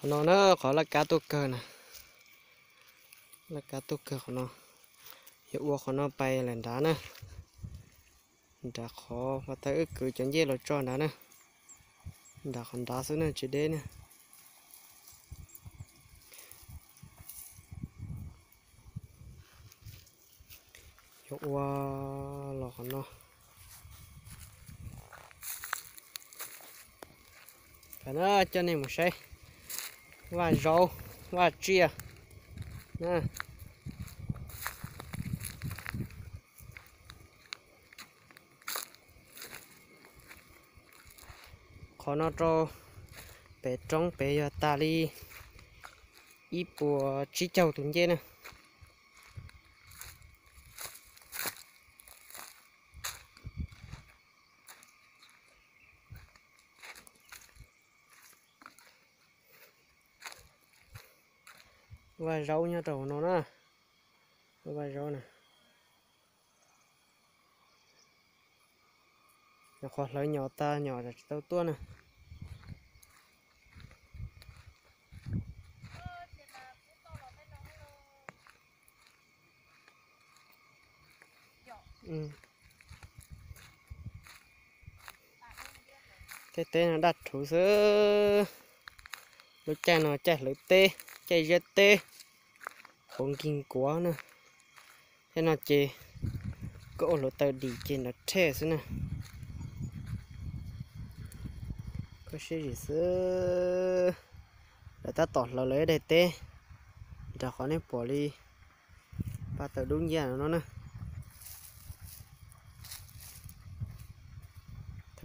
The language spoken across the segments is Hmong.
No na, qhov laj kab tuaj kawg na, laj kab tuaj kawg qhov no, yog ua qhov no pais lawm nrad na, nrad qhov uas thaum wb kwv cov ncej los tso nrad na, nrad qhov nrad xwb na tsis deb na. Yuav ua los qhov no. Coj nej mus saib vaj zaub, vaj tsiaj. Qhov no rau pem roob pem yog tas li ib puas tsib caug tus ncej na. Vaj zaub nyob rau hauv no na, vaj zaub na. Qhov hlawv nyom tag nyom tsis tau tuaj na. Tej teb no daj rhuv xwb. Lub caij no caij hlawv teb, caij ziab teb, qhuav nkig nkuav na. Tej no ces koj ua hluav taws dim ces nrov rhe xwb na. Koj siab zim xwb. Lawv tab tom hlawv lawv ib daim teb nrog qhov nej pom li paj taws dub nciab no na.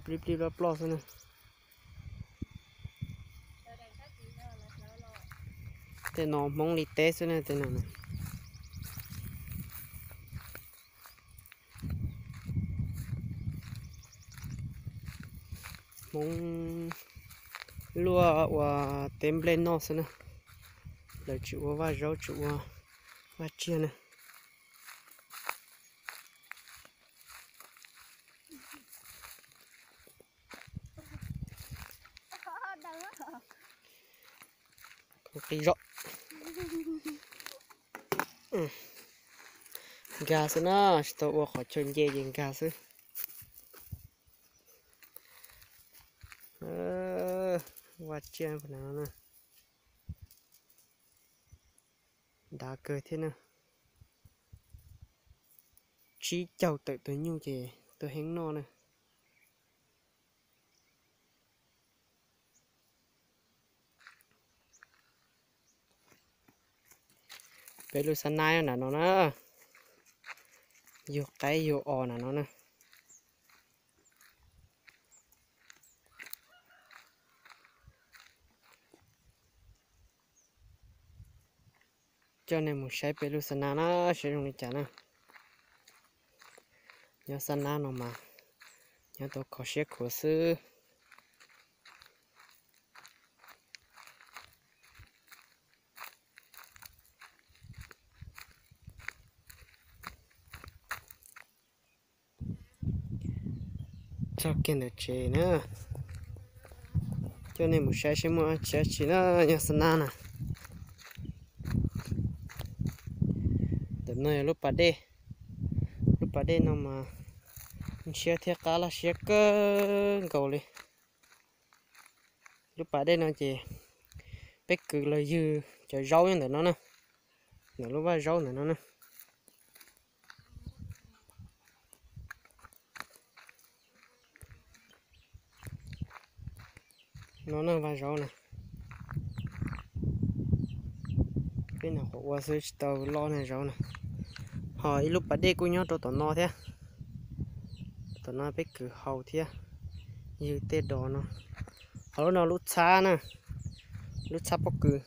Plig plig ploj ploj xwb na. Tej no Hmoob li teb xwb na tej no. Hmoob luaj ua teb nplej noj xwb na. Lawv tsis ua vaj zaub tsis ua vaj tsiaj na. Qi zom. Nkag xwb na, tsis tau ua qhov chaw nce ces nkag xwb. Vaj tsiaj no na. Dav kawg thiab na. Tsib caug tawm tus nyuj ces tuaj heev noj na. Peb lub xab nab nram no na, yug qaib yug os nram no na. Coj nej mus saib peb lub xab nab na, saib zoo li cas na. Nyob xab nab no mas nyob tau kho siab khuav xwb. Txog kiag ntawm tsev na, coj nej mus saib seb muaj dab tsi dab tsi na, nyob xab nab na. Ntawm no yog lub pas dej, lub pas dej no mas ntshiab thiab qab laj siab kawg nkaus li. Lub pas dej no ces peb kwv los ywg cov zaub nyob ntawm no na, ntawm lub vaj zaub ntawm no na. No na vaj zaub na, peb nyuam qhuav ua xwb tsis tau loj na zaub na. Ho ib lub pas dej kuj nyob rau tom no thiab, tom no peb kwv hau thiab, ywg tej dos no. Ho lub no lub txhab na, lub txhab pob kws,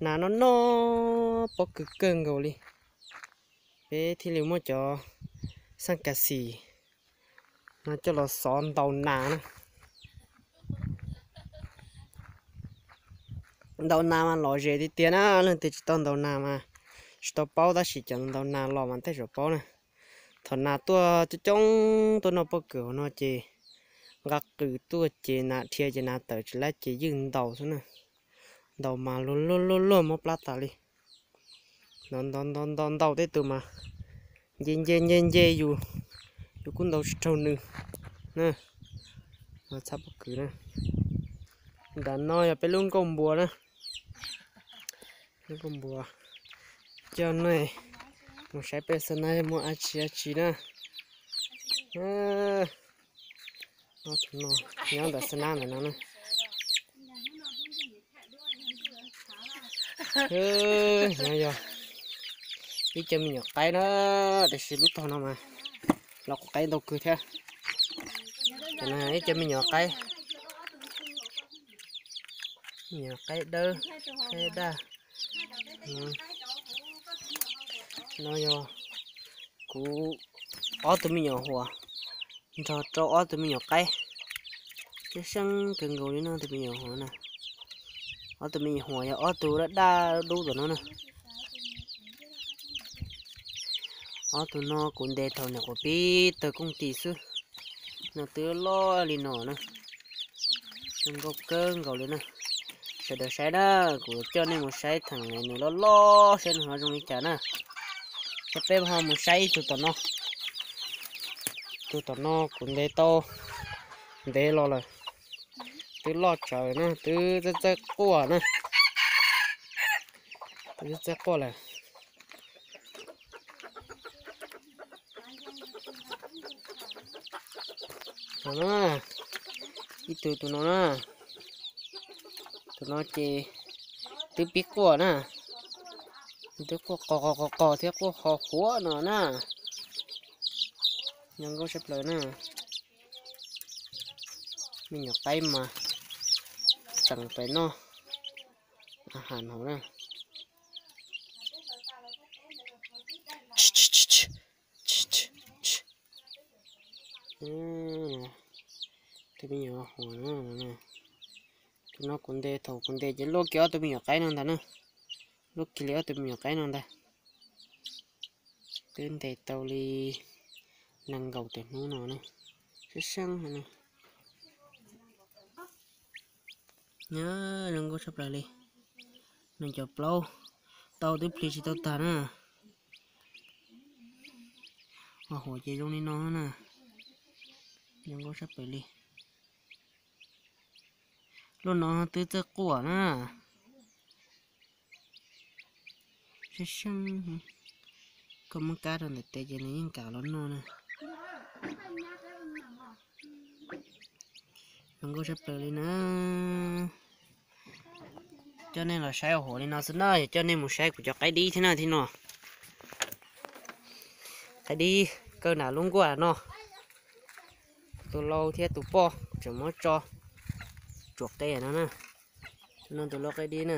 nas noj noj pob kws kawg nkaus li. Peb thiaj li muab cov xeej kas xis no coj los xov ntaus nas na. Ntaus nas mas lom zem tiag tiag na, leej twg tsis tau ntaus nas mas tsis tau paub, tab sis cov ntaus nas los mas tej zaum paub na. Thaum nas tuaj coob coob tuaj noj pob kws hauv no ces nqa qws tuaj ces nas dhia ces nas tawm tsis lab ces ywj ntaus xwb na. Ntaus mas luag luag luag luag mob plab tas li. Ntaus ntaus ntaus ntaus ntaus tej tus mas nce nce nce nce yus, yus kuj ntaus tsis raug nws na. Txhab pob kws na. Nram no yog peb lub nkuaj npua na. Lub nkuaj npua. Coj nej mus saib peb xab nab muaj dab tsi dab tsi na. Nyob ntawm xab nab ntawm no na. Nyob yog ib co me nyuam qaib na, tiam sis lub tog no mas los quav qaib ntau kawg thiab. Cov no ib co me nyuam qaib, me nyuam qaib dawb, qaib daj. No yog kuv ob tug me nyuam huam nrog rau ob tug me nyuam qaib. Siab seeb kawg nkaus li no tus me nyuam huam na. Ob tug me nyuam huam yog ob tug daj daj dub tom no na. Ob tug no kuv ntes thaum nyuam qhuav pib tawg kooj tis xwb, no twb loj li no na. Zoo nkauj kawg nkaus li na. Sawv daws saib na, kuv coj nej mus saib thaum nws loj loj saib nws ho zoo li cas na. Ces peb ho mus saib ib tug tom no. Tus tom no kuv ntes tau ntev los lawm, twb loj tsawv na, twb txawj txawj quaj na. Twb txawj txawj quaj lawm. No na, ib tug tus no na, tus no ces twb pib quaj na, twb quaj qos qos qos qos thiab quaj ho huav no na. Zoo nkauj tshaj plaws na. Me nyuam qaib mas tseem pem noj a has hauv na. Tus me nyuam huam no, tus no kuv ntes thaum kuv ntes ces luaj kiag ob tug me nyuam qaib no ntag na. Luaj kiag li ob tug me nyuam qaib no ntag. Twb ntes tau li nees nkaum tawm hnub no na. Sab seeb no. Nyob zoo nkauj tshaj plaws li. Nees nkaum plaub, tau twb plis tsis tau tag na. Ho huam ces zoo li no na. Zoo nkauj tshaj plaws li. Lub no twb txawj quaj na. Sab seeb, koj muab kab rau ntawm tes ces nws yeej kam los noj na. Zoo nkauj tshaj plaws li na. Coj nej los saib huam li no xwb na, yog coj nej mus saib kuv cov qaib dib thiab na thiab no. Qaib dib kaw nram lub nkuaj no. Tus lau thiab tus poj tseem muab tso tsuam qe no na. Tus no tus lau qaib dib na.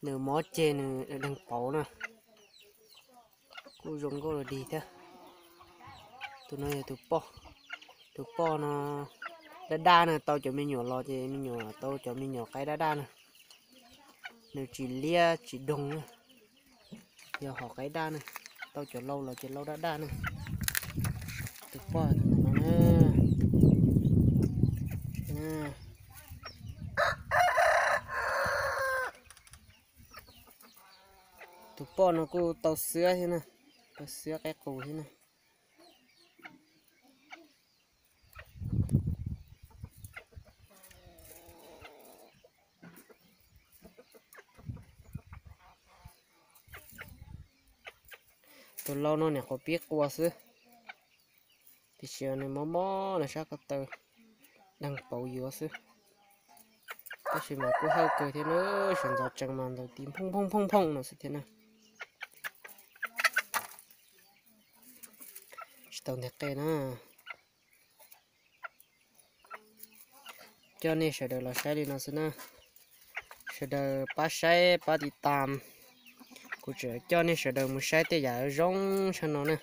Nws mob ceg nws deeg pauv na. Kuj zoo nkauj los dig thiab. Tus no yog tus poj. Tus poj no daj daj na, tau cov me nyuam los ces me nyuam tau cov me nyuam qaib daj daj na. Nws tsis liab tsis doog na. Yog hom qaib daj na, tau cov lau los ces lau daj daj na. Tus poj tus no na. Tus poj no kuj tau xwab thiab na, tau xwab qaib qus thiab na. Tus lau no niam qhuav pib qua xwb, tiam sis nws mob mob nws sab ko taw, deeg pauv yuav xwb. Tab sis mas kuj hawj kawg thiab na, sawv ntxov tsees mas ntaus tis nphooj nphooj nphooj nphooj no xwb thiab na. Tsis tau nteg qe na. Coj nej sawv daws los saib li no xwb na. Sawv daws pab saib pab tiv tam. Kuv tseem coj nej sawv daws mus saib tej yam zoo tshaj no na.